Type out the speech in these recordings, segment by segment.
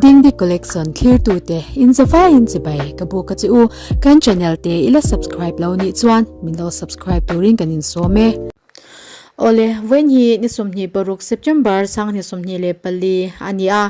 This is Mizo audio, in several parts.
Dingdi Collection thlirtute in zavaiin chibai ka buk a che u. Kan channel te i la subscribe lo nih chuan min lo subscribe turin kan insawm e. Awle, vawiin hi ni 26 September sanghnih 24 a ni a.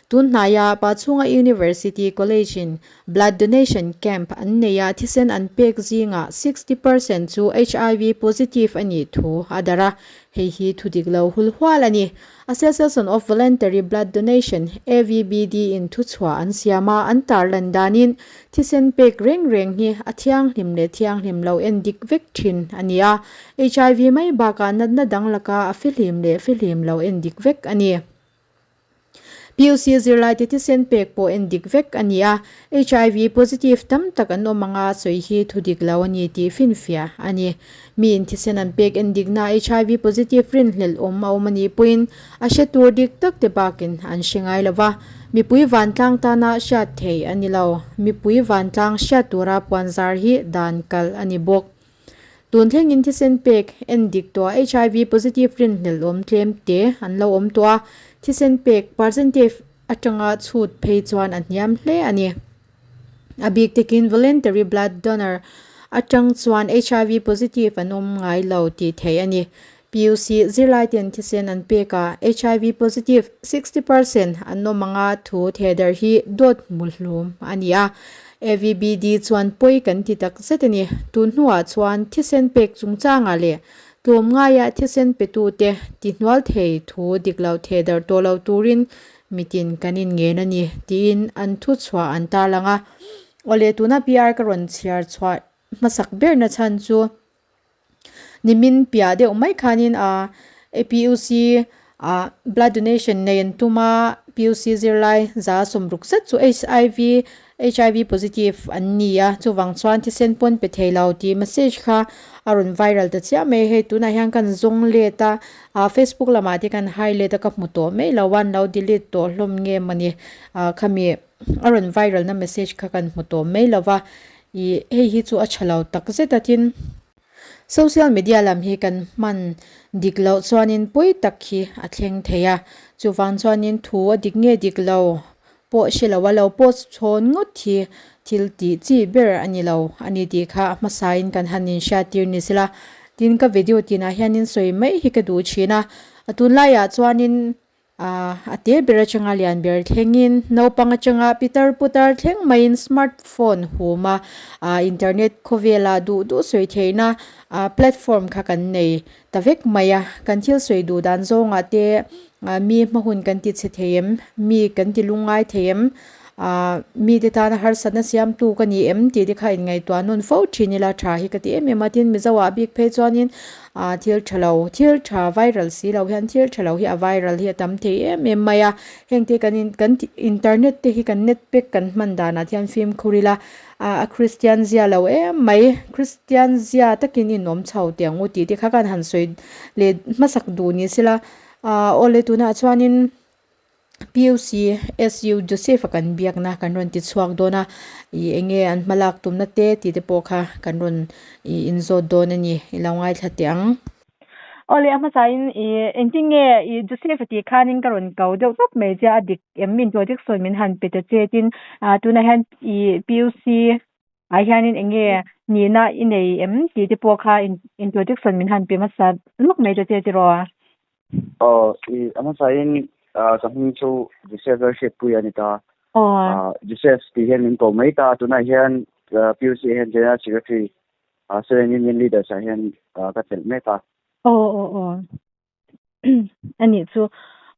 Tun hnaia Pachhunga University College in Blood Donation Camp an nei a, thisen an pek zingah 60% chu HIV positive a nih thu a darh a, hei hi thu dik lo hul hual a ni. Association of Voluntary Blood Donation, AVBD, in thuchhuah an siam a, an tarlan danin thisen pek reng reng hi a thianghlim leh thianghlim lo en dik vek thin a ni a, HIV mai bakah natna dang laka a fihlim leh fihlim lo en dik vek a ni. PUC zirlaite thisen pek pawh en dik vek a ni a, HIV positive tam tak an awm anga sawi hi thu dik lo a ni tih finfiah a ni. Miin thisen an pek en dikna HIV positive rinhlelh awm a awm a nih pawhin a hre tur dik tak te bakin an hre ngai lo va, mipui vantlang tana hriat theih a ni lo. Mipui vantlang hriat tura puanzar hi dan kalh a ni bawk. Tun thlengin thisen pek en dik tawh a HIV positive rinhlelh awm tlem te an lo awm tawh a, thisen pek percentage atanga chhut phei chuan a hniam hle a ni. A bik takin voluntary blood donor atang chuan HIV positive an awm ngai lo tih theih a ni. PUC zirlaiten thisen an pek a, HIV positive 60% an awm anga thu thehdarh hi dawt hmuhlum a ni a. AVBD chuan pawi kan ti tak zet a ni. Tun hnuah chuan thisen pek chungchangah leh tlawmngaia thisen petute tihnual thei thu dik lo thehdarh tawh lo turin mitin kan inngen a ni tiin an thuchhuah an tarlang a. Awle tuna PR ka rawn chhiar chhuah hmasak berna chhan chu Nimin piah deuh mai khanin a APUC ah blood donation nei an tum a, PUC zirlai za sawmruk zet chu HIV HIV positive an ni a, chuvang chuan thisen pawn pe thei lo tih message kha a rawn viral ta chiah mai a, hei tunah hian kan zawng let a, ah Facebook lamah te kan hai let a ka hmu tawh mai lo a, an lo delete tawh hlawm nge mawni ah khami a rawn viral na message kha kan hmu tawh mai lo va. Ih hei hi chu a tha lo tak zet a tin social media lam hi kan hman dik loh chuanin pawi tak hi a thleng thei a, chuvang chuanin thu a dik nge dik lo pawh hre lo a lo post chhawn ngawt hi thil tih chi ber a ni lo a ni tih kha a hmasain kan han inhriattir ni sela tin ka video tinah hianin sawi mai hi ka duh thin a, a tunlaiah chuanin A te ber atanga lian ber thlengin naupang atanga pitar putar thleng maiin smart phone hum a, internet khawvela duh duh sawi theihna platform kha kan nei ta vek mai a, kan thil sawi duh dan zawngah te mi hma hun kan ti chhe thei em, mi kan ti lungngai thei em, Ahh mite tana harsatna siamtu ka ni em tih te kha inngaihtuah nawn fo thin ila tha hi ka ti em em a, tin Mizo ah bik phei chuanin ahh thil tha lo thil tha viral si lo hian thil tha lo hi a viral hi a tam thei em em mai a, heng te kan in kan internet te hi kan net pack kan hman danah te hian fimkhur ila ah a Christian zia lo em mai Christian zia takin inawm chho teh ang u tih te kha khan han sawi leh hmasak duh ni sela ahh awle tunah chuanin. PUC SU Joseph a kan biakna kan rawn ti chhuak dawn a, ih eng nge an hma lak tumna te tih te pawh kha kan rawn ih inzawt dawn a ni, i lo ngaithla teh ang. Awle a hmasain ih engtin nge ih Joseph a tih khanin ka rawn ko deuh tawp mai che a dik em introduction min han pe ta che tin ah tunah hian ih PUC ah hianin eng nge nihna i nei em tih te pawh kha introduction min han pe hmasa lawk mai ta che tiraw? Aw, i a hmasain ka hming chu Joseph Lalhriatpuia a ni ta. Aw. Joseph tih hian min ko mai ta. Tunah hian PUC hian General Secretary Student Union Leaders ah hian ka chelh mek a. Aw aw aw. A nih chu.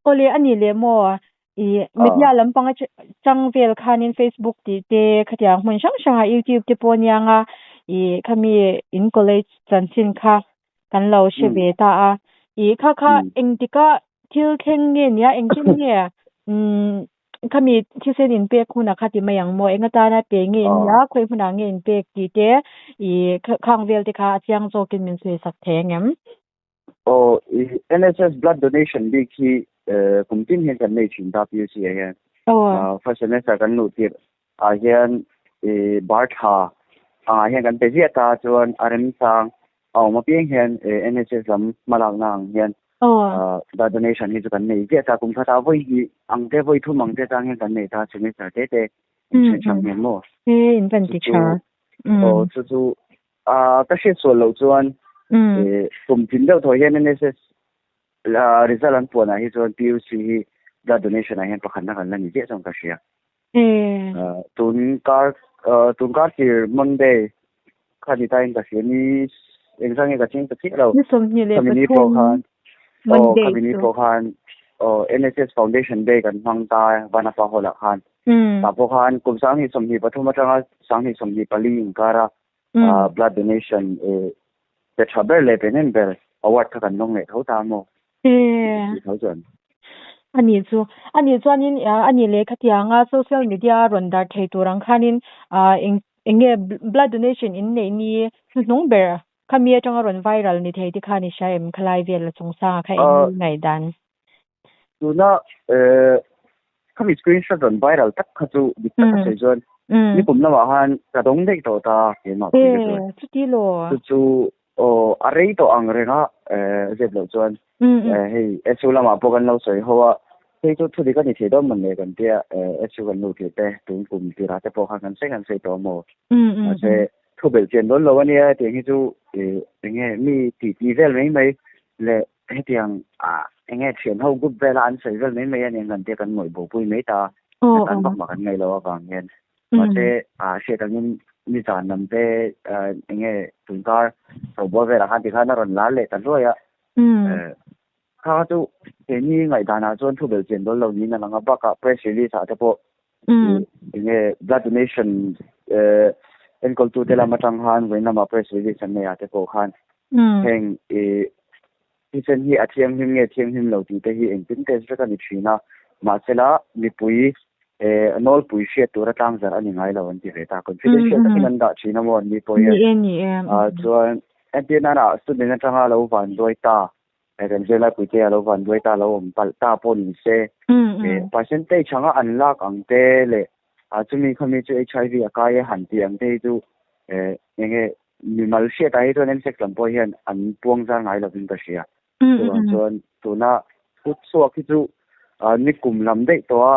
Awle a nih leh maw i media lampang atang vel khanin Facebook tih te khatiang hmun hrang hrangah YouTube te pawh aniang a i khami in college chanchin kha kan lo hre ve ta a. I kha kha engtika thil thleng nge nia engtin nge umm khami thisen inpek hunah kha ti mai ang maw eng atana pe nge in nia khawi hmunah nge inpek tih te i khang vel te kha a chiang zawkin min sawi sak thei angem? Aw, i NSS blood donation bik hi kum tin hian kan nei thin ta PUC ah hian. Aw. First semester kan luh tirh ah hian i bar thla angah hian kan pe ziah ta chuan a remchang a awm apiang hian NSS lam hmalakna ang hian Aw. Blood donation hi chu kan nei ziah ta, kum khatah vawi hnih ang te vawi thum ang te chang hian kan nei ta semester te te in then hrang hian maw. E in van ti tha. Aw chu chu ka hriat sual loh chuan kum tin deuh thaw hian NSS result an puanah hi chuan PUC hi blood donation ah hian pakhatna kan la ni ziah chuan ka hria. Tun kar tun kar tir Monday kha ni tain ka hria ni engzah nge ka ching ta chiah lo. Ni 23 Khami ni pawh khan aw khami ni pawh khan aw NSS Foundation Day kan hmang ta Vanapa Hall ah khan. Tah pawh khan kum 2023 atanga 2024 inkara blood donation pe tha ber leh pe hnem ber award kha kan lawng leh tho ta maw? Tih tho chuan. Ani chu ani chuanin ani leh khatianga social media rawn dar thei tur ang khanin eng enge blood donation in neih ni hnuhnung ber khami atanga rawn viral ni thei te khan i hria em khalai vel a chungchanga kha eng ngaihdan. Tuna khami screenshot rawn viral tak kha chu dik tak a sawi chuan nikum lamah khan ka dawng daih tawh ta keimah pui ka chuan. Chuti law. Chu chu aw a rei tawh ang reng a zep loh chuan hei SU lamah pawh kan lo sawi ho a hei chu thu dik a ni thei dawn mawn le kan tia SU kan lut leh te tun kum tirah te pawh khan kan sawi kan sawi tawh maw. Mahse thu belh chian dawn lo a nia hetiang hi chu enge mi tih tih vel mai mai leh Hetiang ah enge thian ho group vela an sawi vel mai mai a nia kan tia kan ngawih bopui mai ta a tan vak mah kan ngaih loh avang hian mahse ah hriat angin nizan lam te enge tunkar tho bual velah khan tikhan a rawn lar leh ta hluai a kha chu keini ngaihdanah chuan thu belhchian dawn lo niin a lang a bakah press release ah te pawh enge blood donation enkawltute lam atang khan vawiin lama press release an nei ah te pawh khan heng i thisen hi a thianghlim nge thianghlim lo tih te hi engtin test vek a ni thin a, mahsela mipui nawlpui hriat tura tlangzarh a ni ngai lo an ti ve ta. Confidential takin an dah thin a maw an ni pawh hian. Chuan entir nana student atanga lo vanduai ta kan zirlai puite a lo vanduai ta lo awm palh ta pawh ni se percentage anga an lak ang te leh chumi khami chu HIV a kai e han tih ang te hi chu enge mimal hriatah hi chuan MSEC lam pawh hian an puang zar ngai lovin ka hria. Chuvang chuan tuna thu chhuak hi chu nikum lam daih tawh a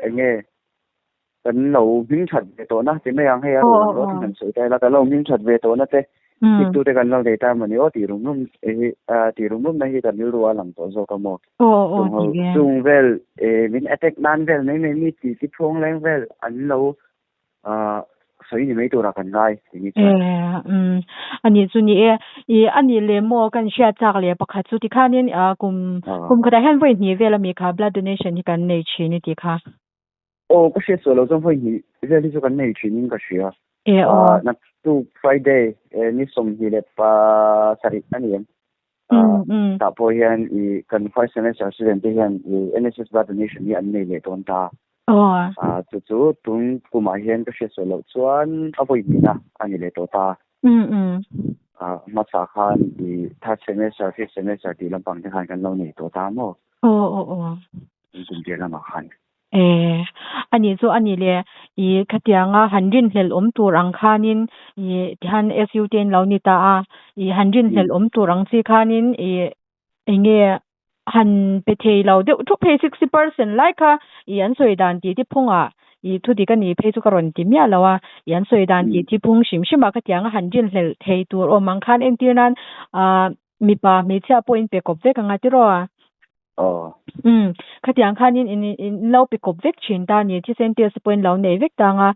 enge kan lo hming that ve tawh na ti mai ang hei a ruh ang rawt in han sawi ta ila kan lo hming that ve tawh na te tiktu te kan lo nei ta emaw ni aw tih rum rum hi tih rum rum na hi kan rilru a lang tawh zawk a maw chung ho chung vel min attack nan vel mai mai mi tih ti phuang leng vel an lo sawi ni mai turah kan ngai ti ni chuan. Ani chu ni e i ani leh maw kan hriat chak leh pakhat chu tikhanin kum kum khatah hian vawi hnih vel ami kha blood donation hi kan nei thin i tih kha. Aw ka hriat sual lo chuan vawi hnih vel hi chu kan nei thin in ka hria. E aw. Naktuk Friday ni 27 a ni em? Tah pawh hian i kan first semester student te hian i NSS blood donation hi an nei leh dawn ta. Aw. Chu chu tun kumah hian ka hriat sual loh chuan a vawi hnihna a ni leh tawh ta. Hmasa khan i third semester, fifth semester tih lampang te khan kan lo nei tawh ta maw? Aw aw aw. Kum tir lamah khan. E, ani chu ani le i khatianga han rinhlelh awm tur ang khanin i tihan SU te in lo ni ta a, i han rinhlelh awm tur ang chi khanin i enge han pe thei lo deuh thup hei 60% lai kha i an sawi dan tih te phungah i thu dik ani phei chu ka rawn ti miah lo a, i an sawi dan tih chi phung hrim hrim ah khatianga han rinhlelh thei tur awm ang khan entir nan ah mipa hmeichhia pawh in pe kawp vek anga tiraw? Aw. Umm, khatiang khanin in in lo pe kawp vek thin ta ni, thisen test pawhin lo nei vek ta anga,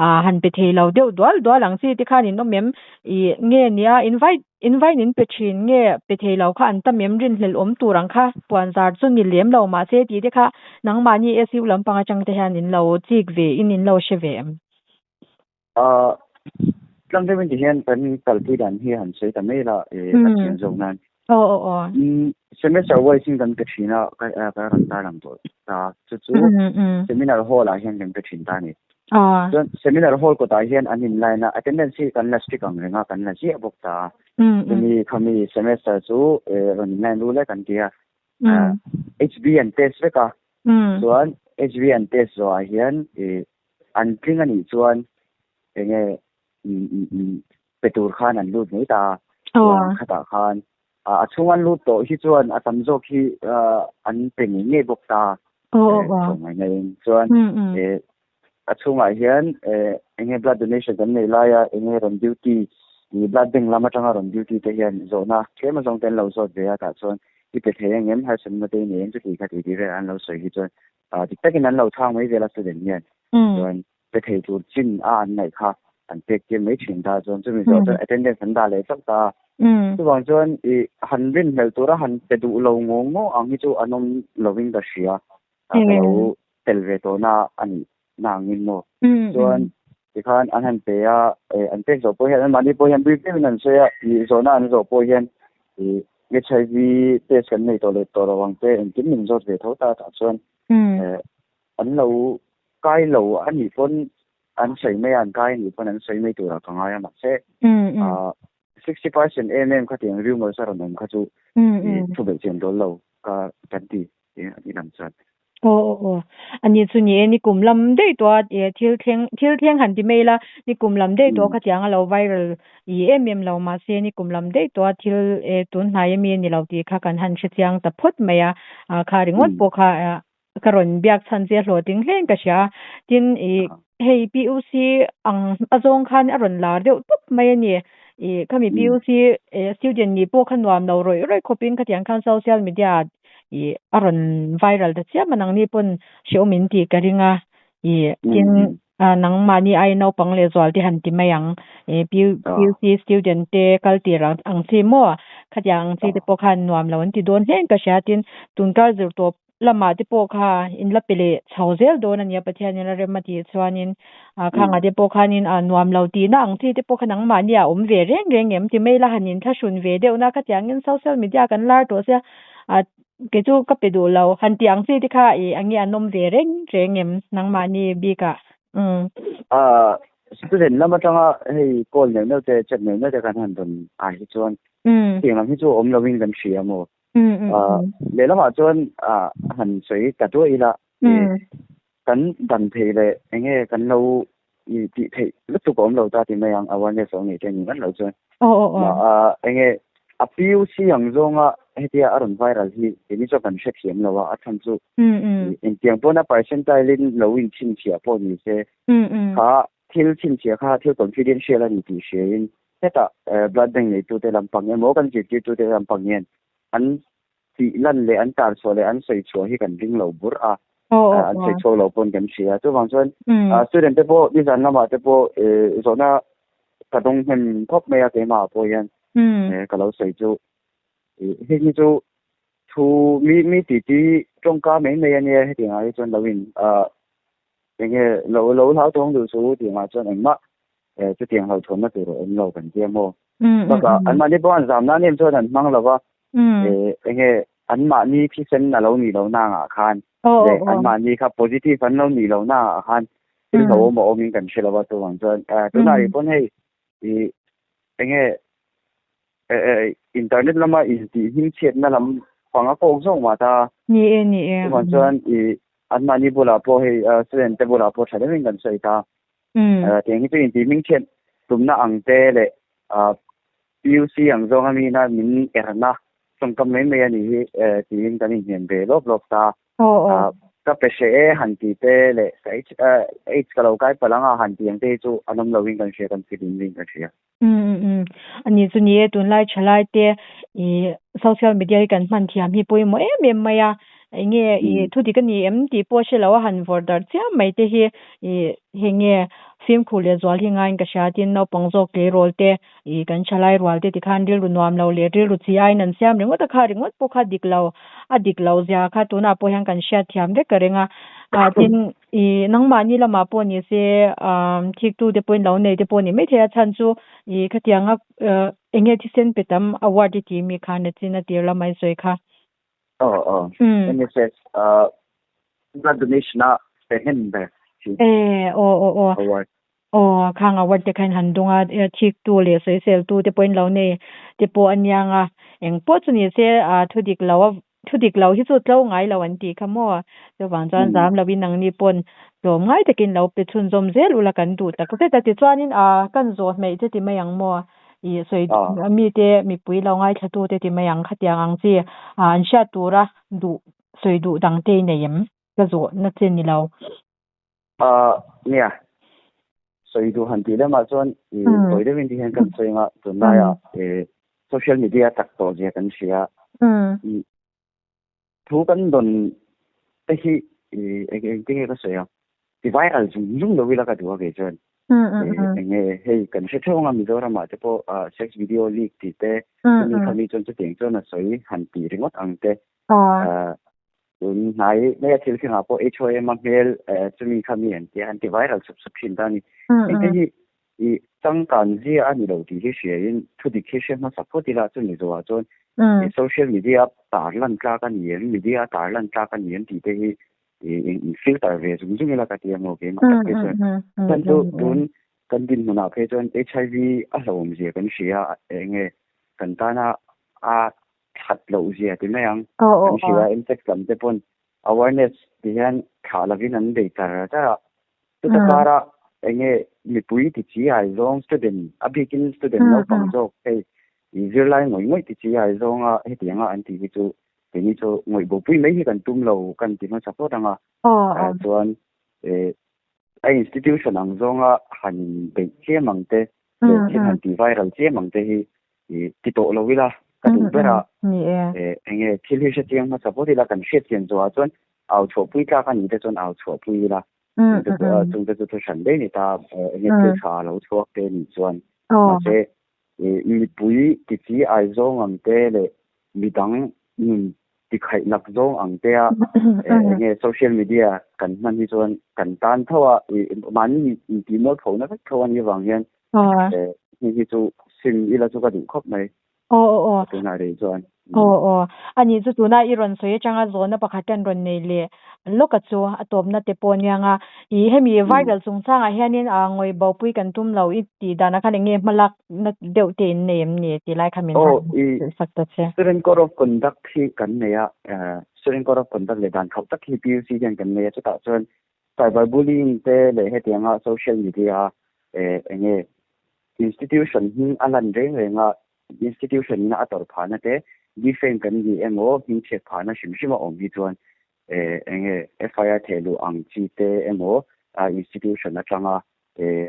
ah han pe thei lo deuh dual dual ang chi te khan in awm em? Ih nge nia invite invite in pe thin nge pe thei lo kha an tam em rinhlelh awm tur ang kha puan zar chu ni lem lo mahse tih te kha nangmahni SU lampang atang te hian in lo chik ve in in lo hre ve em? Ah, tlang deuhin ti hian kan kalpui dan hi han sawi ta mai la eh a chian zawk nan. Aw aw aw. Semester wise in kan pe thin a ka ka rawn tar lang tawh ta chu chu seminar hall ah hian kan pe thin ta a ni. Chuan seminar hall kawtah hian an in line a attendance hi kan la strict ang reng a kan la ziah bawk ta a. Chumi khami semester chu eh rawn in line ru lek an ti a. HB an test vek a. Chuan HB an test zawhah hian eh An tling a nih chuan enge pe tur khan an lut mai ta a, chuan khatah khan A chhung an lut tawh hi chuan a tam zawk hi an pe ngei ngei bawk ta. Tlawmngaihna in chuan a chhungah hian eng nge blood donation kan neih laia eng nge rawn duty blood bank lam atanga rawn duty te hian zawhna tlem azawng te an lo zawt ve a tah chuan i pe thei ang em harsatna te i nei em chuti kha tih tih vel an lo sawi hi chuan dik takin an lo chhang mai zel a student hian chuan pe thei tur chin a an ngaih kha an pek tir mai thin ta chuan chumi zawh chuan attendance an dah leh chauh ta a. Chuvang chuan i han rinhlelh tura han pe duh lo ngaw ngaw ang hi chu an awm lovin ka hria. Ka lo tel ve tawhna a nih na angin maw. Chuan tikhan an han pe a, an pek zawh pawh hian anmahni pawh hian brief deuhin an sawi a, i zawhna an zawh pawh hian i HIV test kan nei tawh leh tawh lo ang te engkim min zawt ve tho ta tah chuan an lo kai lo a nih pawn an sawi mai a, an kai a nih pawn an sawi mai turah ka ngai a mahse 60% em em khatiang rumours a rawn awm kha chu thu beih chian dawn lo ka kan ti a ni lam chuan. Aw aw aw ani chu ni e nikum lam daih tawh a e thil thleng thil thleng han ti mai ila nikum lam daih tawh khatiang a lo viral i em em lo mahse nikum lam daih tawh a thil e tun hnai ami a ni lo tih kha kan han hre chiang ta phawt mai a kha ringawt pawh kha Ka rawn biak chhan che hlawhtling hlein ka hria. Tin, i hei PUC ang a zawng khan a rawn lar deuh tawp mai a ni. I khami PUC student nih pawh kha nuam lo rawih rawih khawpin khatiang khan social media ah i a rawn viral ta chiam a, nangni pawn hrehawm in tih ka ring a. I tin, nangmahni ai naupang leh zual te han ti mai ang. I PUC student te kal tir ang chi maw? Khatiang ang chi te pawh khan nuam lo an ti dawn hlein ka hria. Tin, tunkar zir tawp lamah te pawh kha in la pe leh chho zel dawn a nia Pathianin a rem a tih chuanin ah khangah te pawh khanin ah nuam lo tihna ang chi te pawh kha nangmahni a awm ve reng reng em ti mai la han inthlahrun ve deuh na khatiangin social media kan lar tawh sia ah kei chu ka pe duh lo han tih ang chi te kha ih eng nge an awm ve reng reng em nangmahni bikah umm. Ah student lam atanga hei call neuh neuh te chat neuh neuh te kan han rawn ah hi chuan tiang lam hi chu awm lovin kan hria maw Lehlamah chuan han sawi ta duah ila kan dan thei leh eng nge kan lo tih theih lutuk a awm lo ta ti mai ang awareness a awm ngei te ni ngat lo chuan eng nge a PUC ang zawnga hetia a rawn viral hi keini chuan kan hrethiam lo a a chhan chu engtiang pawn a percentile in lo inchhinchhiah pawh ni se kha thil chhinchhiah kha thil confidential a ni tih hriain Hetah blood bank neitute lampang emaw kan zirtirtute lampang hian an tih lan leh an tar chhuah leh an sawi chhuah hi kan ring lo bur a, an sawi chhuak lo pawn kan hria. Chuvang chuan student te pawh nizan lamah te pawh zawhna ka dawng hnem khawp mai a keimah ah pawh hian ka lo sawi chu hei hi chu thu mi mi titi tawngka mai mai a nia hetiang ah hi chuan lo in enge lo lo hlauthawng duh suh u tih angah chuan engmah chutiang hlauhthawnna tur a awm lo kan tia maw. Bakah anmahni pawh an zam nan em chuan an hmang lo va, enge anmahni thisen a lo nih loh na angah khan leh anmahni kha positive an lo nih loh na angah khan thil hlauhawm a awmin kan hre lo va chuvang chuan tunah rih pawn hei ih enge internet lama intih hmingchhiatna lam pang a kawk zawk mah ta. Ni e, ni e. Chuvang chuan ih anmahni bulah pawh hei student te bulah pawh tha deuhin kan sawi ta. Tiang hi chu intih hmingchhiat tumna ang te leh PUC ang zawng a mina min erna tawngkam mai mai a nih hi tiin kan inhnem ve lawp lawp ta. Ka pe hreh e han tih te leh ka AIDS ka lo kai palh ang a han tih ang te hi chu an awm lovin kan hria, kan fihlim lovin kan hria. Ani chu ni e, tunlai thalai te ih social media hi kan hman thiam hi pawimawh em em mai a, enge ih thu dik a ni em tih pawh hre lo a han vawrh darh chiam mai te hi ih hei nge fimkhur leh zual hi ngaiin ka hria tin naupang zawk tleirawl te ih kan thalai rual te tikhan rilru nuam lo leh rilru chi aiin an siam ringawt a kha ringawt pawh kha dik lo a dik lo zia kha tunah pawh hian kan hriat thiam vek ka ring a ah tin Ih nangmahni lamah pawh ni se ah thiktu te pawhin lo nei te pawh ni maithei a chhan chu ih khatianga eng nge thisen pe tam award i tih mi khan a chin a tir lamah i sawi kha. Aw aw NSS ah blood donation a pe hnem ber thin. E aw aw aw. Award. Aw khang award te khan han dawng a thiktu leh sawiseltu te pawhin lo nei te pawh a niang a eng pawh chu ni se ah thu dik lo a Thu dik lo hi chu tlo ngai lo an tih kha maw? Chuvang chuan zam lovin nangni pawn tlawm ngai takin lo pe chhunzawm zel ula kan duh tak zet a. Tichuanin aa kan zawh hmeih che ti mai ang maw? I sawi mite mipui lo ngaithla te ti mai ang khatiang ang chi an hriat tura duh sawi duh dang te i nei em? Ka zawh na che ni lo. Nia sawi duh han tih lamah chuan i tawi deuhin ti hian kan sawi anga tunlaiah social media tak tawh zia kan hria. Thu kan dawn te hi eng eng nge ka sawi ang ti viral zung zung lo ila ka duh a kei chuan. Eng nge hei kan hre theuh anga Mizoramah te pawh sex video leak tih te chumi khami chuan chutiang chuan a sawi han tih ringawt ang te. Tun hnai mai a thil thlengah pawh HOM a hmel chumi khami an tia an ti viral sup sup thin ta a ni. Heng te hi i changkan zia a ni lo tih hi hriain thu dik hi hre hmasa phawt ila chumi zawhah chuan i social media tar lan tlak a ni em, media tar lan tlak a ni em tih te hi i filter ve zung zung ila ka ti ang aw keimah tak phei chuan. Chuan chu tun kan dinhmunah phei chuan HIV a hlauhawm zia kan hria a, eng nge kan tana a that loh zia ti mai ang. Kan hria a, msex lam te pawn awareness ti hian thlah lovin an bei char char a. Chuta kara enge mipui ti chi ai zawng student a bikin student naupang zawk hei i zirlai ngawih ngawih ti chi ai zawnga hetianga an tih hi chu keini chu ngawih bopui mai hi kan tum lo kan ti hmasa phawt ang a. Chuan a institution ang zawnga han beih chiam ang te leh thil han ti viral chiam ang te hi ti tawh lo ila ka duh ber a. Enge thil hi hrechiang hmasa phawt ila kan hriatchian zawhah chuan au chhuahpui tlak a nih te chuan au chhuahpui ila. Chungte chu thu hran daih ni ta enge thil tha lo chhuak te nih chuan. Mahse mipui ti chi ai zawng ang te leh midang nun ti khaih lak zawng ang te a enge social media kan hman hi chuan kan tan tho a mahni intih mualpho na vek tho a nih avang hian hei hi chu sim ila chu ka duh khawp mai. Aw aw aw. Tunah rih chuan. Aw aw. Ani chu tuna i rawn sawi atanga zawhna pakhat kan rawn nei leh lawk a chu a tawpna te pawh aniang a. I hemi viral chungchangah hianin a ngawi bopui kan tum lo i tih danah khan eng nge hmalak na deuh te in nei em ni tih lai kha min han hrilh sak ta che. Student Code of Conduct hi kan nei a, Student Code of Conduct leh dan khauh tak hi PUC hian kan nei a, chutah chuan cyber bullying te leh hetianga social media eng nge Institution hming a lan reng reng a, institution ina a tawrh phahna te, defame kan ni emaw, hmingchhiat phahna hrim hrim a awm hi chuan eng nge FIR thehluh ang chi te emaw institution atanga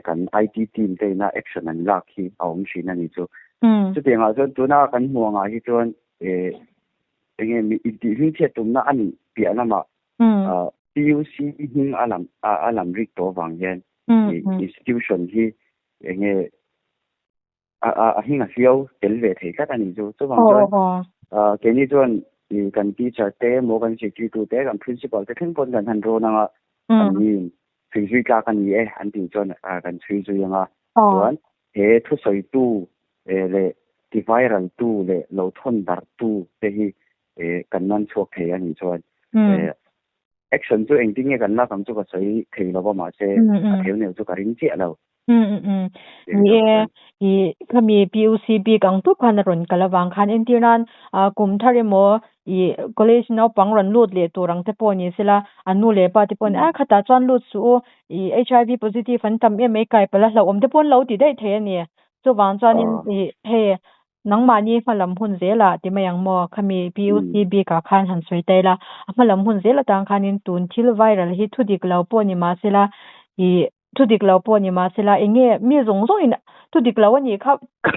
kan IT team te ina action an lak hi a awm thin a ni chu. Chutiangah chuan tuna kan hmuh angah hi chuan eng nge mi intih hmingchhiat tumna a nih piah lamah PUC hming a lam a lam rik tawh avang hian institution hi eng nge a a hming a hliau tel ve thei tlat a ni chu. Chuvang chuan keini chuan kan teacher te emaw kan zirtirtu te kan principal te thleng pawn kan han rawn anga an ni chhui zui tlak a ni e an tih chuan kan chhui zui anga chuan he thusawitu leh ti viral tu leh lo thawn darh tu te hi kan man chhuak thei a nih chuan action chu engtin nge kan lak ang chu ka sawi thei lo va mahse a theu neu chu ka ring chiah lo. Ni e, i khami PUC bik ang tup khan a rawn kal avang khan entir nan kum thar emaw i college naupang rawn lut leh tur ang te pawh ni sela an nu leh pa te pawhin a khatah chuan lut suh u i HIV positive an tam em mai kai palh a hlauhawm te pawh an lo ti daih thei a ni. Chuvang chuanin i hei Nangmahni hmalam hun zelah ti mai ang maw? Khami PUC bikah khan han sawi ta ila, a hmalam hun zel atang khanin tun thil viral hi thu dik lo pawh ni mahsela, ih thu dik lo pawh ni mahsela eng nge mi zawng zawngin thu dik lo a nih kha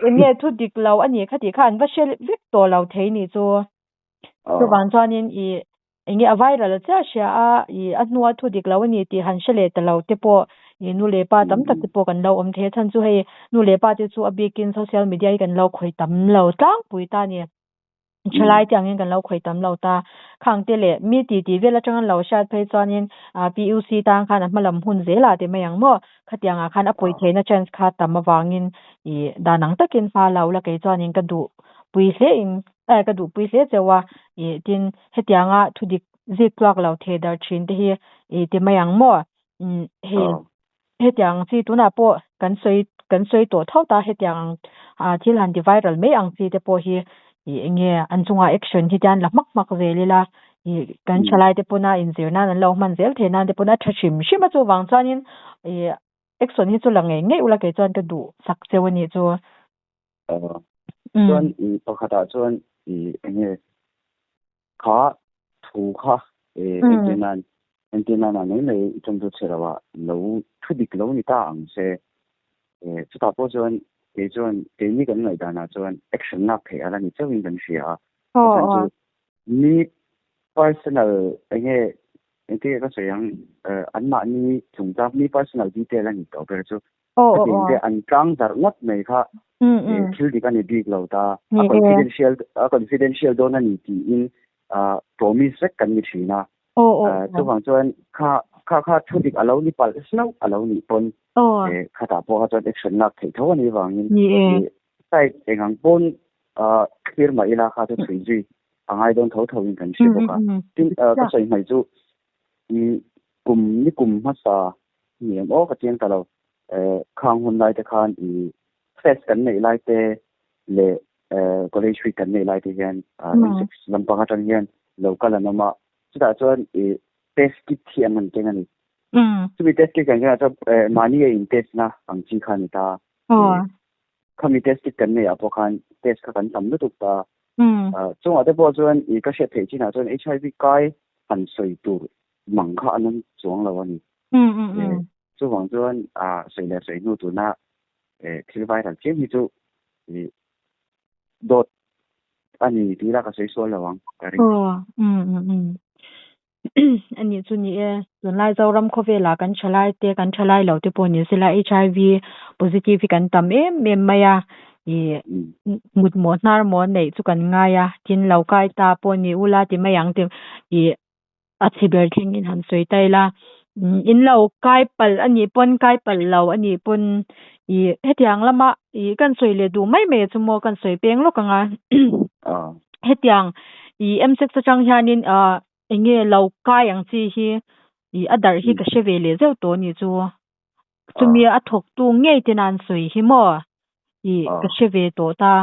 eng nge thu dik lo a nih kha tih kha an va hre vek tawh lo thei nih chu. Chuvang chuanin ih Eng nge a viral chiah hria a, ih a hnua thu dik lo a ni tih han hre leh ta lo te pawh ih nu leh pa tam tak te pawh kan lo awm thei a, chhan chu hei nu leh pa te chu a bikin social media hi kan lo khawih tam lo tlangpui ta a ni. Thalai te angin kan lo khawih tam lo ta. Khang te leh mi ti tih vel atanga lo hriat phei chuanin ah PUC tan khan a hma lam hun zelah ti mai ang maw? Khatiangah khan a pawi theihna chance kha tam avangin ih dan ang takin hma lo la kei chuanin ka duh pui hle in ka duh pui hle cheu a ih tin hetianga thu dik zik tluak lo theh dar thin te hi ih ti mai ang maw umm hei hetiang chi tunah pawh kan sawi kan sawi tawh tho ta hetiang ang ah thil han ti viral mai ang chi te pawh hi ih eng nge an chungah action hi tian la hmak hmak zel ila ih kan thalai te pawna inzir nan an lo hman zel theih nan te pawh a tha hrim hrim a chuvang chuanin ih action hi chu la ngei ngei ula kei chuan ka duh sak cheu a nih chu. Chuan i pakhatah chuan i enge kha thu kha entir nan entir nan ah mai mai i tawngtu chhe lo ah lo thu dik lo ni ta ang se. Chutah pawh chuan kei chuan keini kan ngaihdan ah chuan action lak theih a la ni chauhin kan hria a. A chhan chu mi personal enge engtin nge ka sawi ang anmahni chungchang mi personal detail a ni tawh ber chu Khatiang te an tlang zarh ngawt mai kha thil dik a ni bik lo ta. A confidential a confidential dawn a ni tiin promise vek kan ni thin a. Chuvang chuan kha kha kha thu dik a lo ni palh hlauh a lo nih pawn khatah pawh kha chuan action lak theih tho a nih vangin side eng ang pawn clear mah ila kha chu chhui zui a ngai dawn tho tho in kan hre bawk a. Tin ka sawi hmaih chu kum ni kum hmasa Ni em aw ka chiang ta lo. Khang hun lai te khan i fest kan neih lai te leh college week kan neih lai te hian M6 lampang atang hian lo kal an awm a. Chutah chuan i test kit hi an han keng a ni. Chumi test kit kan kengah chuan mahni a in test na ang chi kha a ni ta. Khami test kit kan neih ah pawh khan test kha kan tam lutuk ta. Chungah te pawh chuan i ka hriat theih chinah chuan HIV kai han sawi tur mang kha an awm chuang lo a ni. Chuvang chuan sawi leh sawi hnu tuna thil viral chiam hi chu dawt a ni tih ila ka sawi sual lo ang ka ring. A nih chu ni e, tunlai Zoram khawvelah kan thalai te kan thalai lo te pawh ni sela HIV positive hi kan tam em em mai a, ih mut maw hnar maw neih chu kan ngai a, tin lo kai ta pawh ni ula ti mai ang ti ih A chhe ber thlengin han sawi ta ila, in lo kai palh a nih pawn kai palh lo a nih pawn ih hetiang lama ih kan sawi leh duh mai mai chu maw kan sawi peng lawk ang a hetiang ih M six atang hianin ah eng nge lo kai ang chi hi ih a darh hi ka hre ve leh zeuh tawh a nih chu. Chumi a thawktu ngei ten an sawi hi maw? Ih ka hre ve tawh ta.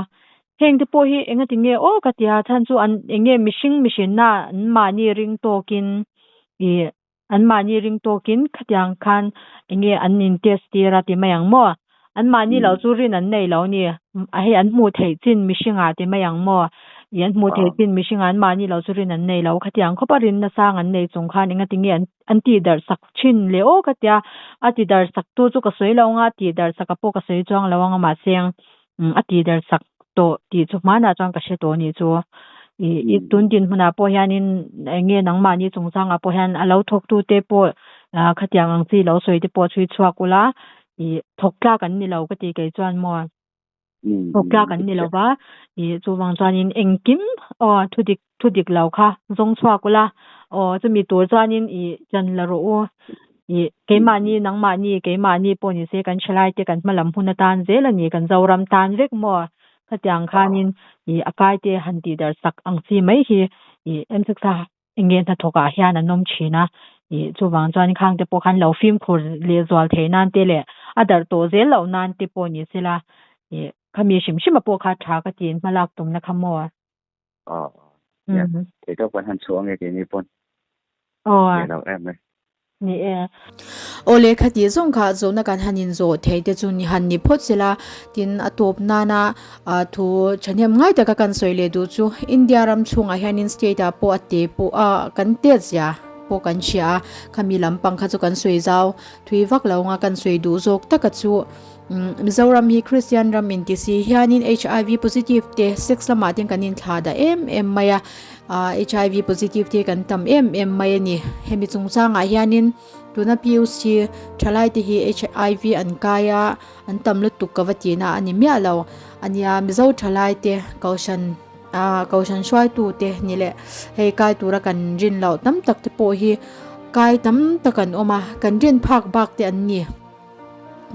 Heng te pawh hi engati nge aw ka tia chhan chu an enge mihring mihrinna an mahni ring tawkin ih an mahni ring tawkin khatiang khan enge an in test tir a ti mai ang maw? An mahni lo chu rin an nei lo a ni. A hei an hmuh theih chin mihringah ti mai ang maw? Ih an hmuh theih chin mihringah an mahni lo chu rin an nei lo. Khatiang khawpa rinna sang an nei chung khan engati nge an An tih darh sak thin le aw ka tia, a ti darh sak tu chu ka sawi lo anga, a tih darh sak a pawh ka sawi chuang lo anga mahse a tih darh sak tawh tih chu hmanah chuan ka hre tawh anih chu. Ih i tun dinhmunah pawh hianin eng nge nangmahni chungchangah pawh hian a lo thawk tu te pawh khatiang ang chi lo sawi te pawh chhui chhuak ula ih thawk tlak an ni lo ka ti kei chuan maw. Thawk tlak an ni lo va, ih chuvang chuanin engkim aw thu dik thu dik lo kha zawng chhuak ula aw chumi tur chuanin ih chan la rawh u ih keimahni nangmahni keimahni pawh ni se kan thalai te kan hma lam hun atan zel a ni kan Zoram tan vek maw khatiang khanin ih a kai te han tih darh sak ang chi mai hi ih M6 a Eng nge hnathawkah hian an awm thin a, ih chuvang chuan khang te pawh khan lo fimkhur leh zual theih nan te leh a darh tawh zel loh nan te pawh ni sela ih khami hrim hrim a pawh kha tha ka tiin hma lak tumna kha maw? Aw nia thei tawk kan han chhuah ange keini pawn. Aw. Ve lo em e. Ni e. Aw lehkha tih zawng kha zawhna kan han inzawh thei te chu ni han ni phawt sela, tin a tawp nana thu thahnem ngai taka kan sawi leh duh chu India ram chhungah hianin state ah pawh a te pawh a kan tet zia pawh kan hria a, khami lampang kha chu kan sawi zau thui vak lo anga kan sawi duh zawk taka chu Mizoram hi Kristian ram inti si hianin HIV positive te sex lamah ten kan inthlah dah em em mai a. HIV positive te kan tam em em mai a ni. Hemi chungchangah hianin tuna PUC thalai te hi HIV an kai a, an tam lutuk ka va tihna a ni miah lo. A nia Mizo thalai te Kohhran Kohhran hruaitu te ni leh hei kai tura kan rin loh tam tak te pawh hi kai tam tak an awm a, kan rin phak bak te an ni.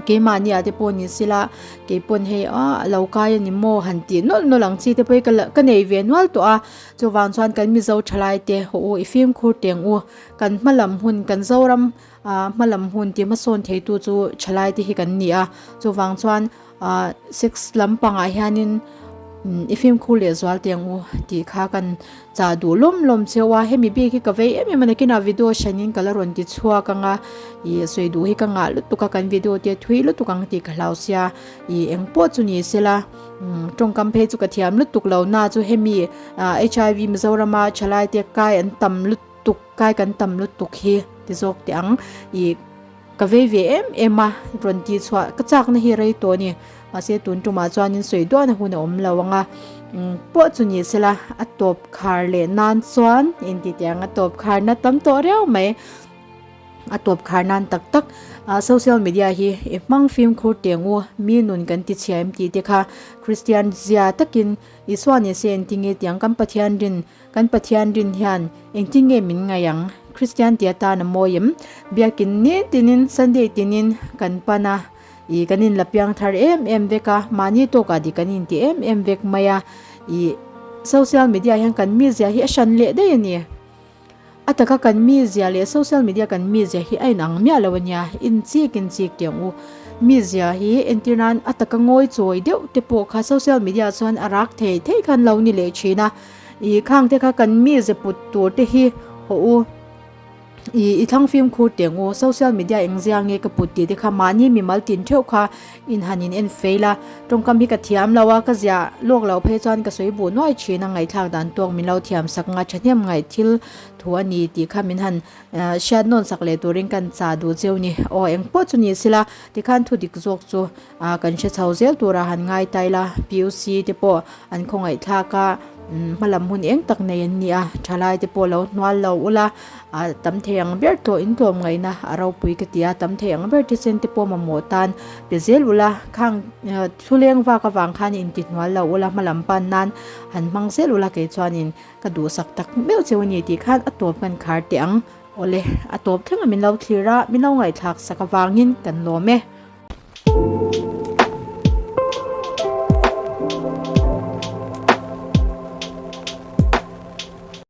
Keimahni ah te pawh ni sila keipawn hei a lo kai a ni maw han tih nawlh nawlh ang chi te pawh hi ka la ka nei ve nual tawh a chuvang chuan kan Mizo thalai te haw u i fimkhur teng u kan hma lam hun kan Zoram ah hma lam hun tih hmasawn thei tu chu thalai te hi kan ni a chuvang chuan ah sex lampangah hianin. I fimkhur leh zual teh ang u tih kha kan chah duh lawm lawm cheu a, hemi bik hi ka vei em em a nakinah video hranin ka la rawn ti chhuak ang a, ih sawi duh hi ka ngah lutuk a kan video te thui lutuk ang tih ka hlau sia, ih eng pawh chu ni sela tawngkam phei chu ka thiam lutuk lo na chu hemi HIV Mizorama thalai te kai an tam lutuk kai kan tam lutuk hi ti zawk teh ang ih. Ka vei ve em em a, rawn tih chhuah ka chakna hi rei tawh a ni. Mahse tun tumah chuanin sawi duahna hun a awm lo ang a, pawh chu ni sela a tawp khar leh nan chuan inti teh ang a tawp khar na tam tawh riau mai. A tawp khar nan tak tak social media hi i hmang fimkhur teh ang u, mi nun kan ti chhia em tih te kha Kristian zia takin Isua ni se engtinge tiang kan Pathian rin Kan Pathian rin hian engtin nge min ngaih ang? Kristian tia tan a mawi em? Biakin ni tinin, Sunday tinin kan pan a, ih kan inla piang thar em em vek a, mahni tawkah dik kan inti em em vek mai a, ih social media hian kan mizia hi a hran leh daih a ni. A taka kan mizia leh social media kan mizia hi a inang miah lo a nia, inchik inchik tih ang u. Mizia hi entir nan a taka ngawi chawi deuh te pawh kha social media chuan a rak thei thei khan lo ni leh thin a. Ih khang te kha kan mize put tur te hi hawh u. Ih i thlang fimkhur teh ang u, social media eng zia nge ka put tih te kha mahni mimal tin theuh kha in han in en fei la. Tawngkam hi ka thiam lo a, ka ziah lawk loh phei chuan ka sawi buh nuai thin a, ngaihthlak dan tawk min lo thiam sak nga thahnem ngaih thil thu a ni tih kha min han hriat nawn sak leh turin kan chah duh cheu ni. Aw eng pawh chu ni sila tikhan thu dik zawk chu kan hre chho zel tura han ngai ta ila PUC te pawh an khawngaih thlak a hmalam hun eng tak nei an ni a thalai te pawh lo hnual lo ula tam thei ang ber tawh in tlawm ngaihna a ropui ka ti a tam thei ang ber thisen te pawh mamawh tan pe zel ula khang thuleng vak avang khan inti hnual lo ula hmalam pan nan han hmang zel ula kei chuanin ka duhsak tak meuh cheu a ni tih khan a tawp kan khar teh ang awle a tawp thleng a min lo thlir a min lo ngaihthlak sak avangin kan lawm e.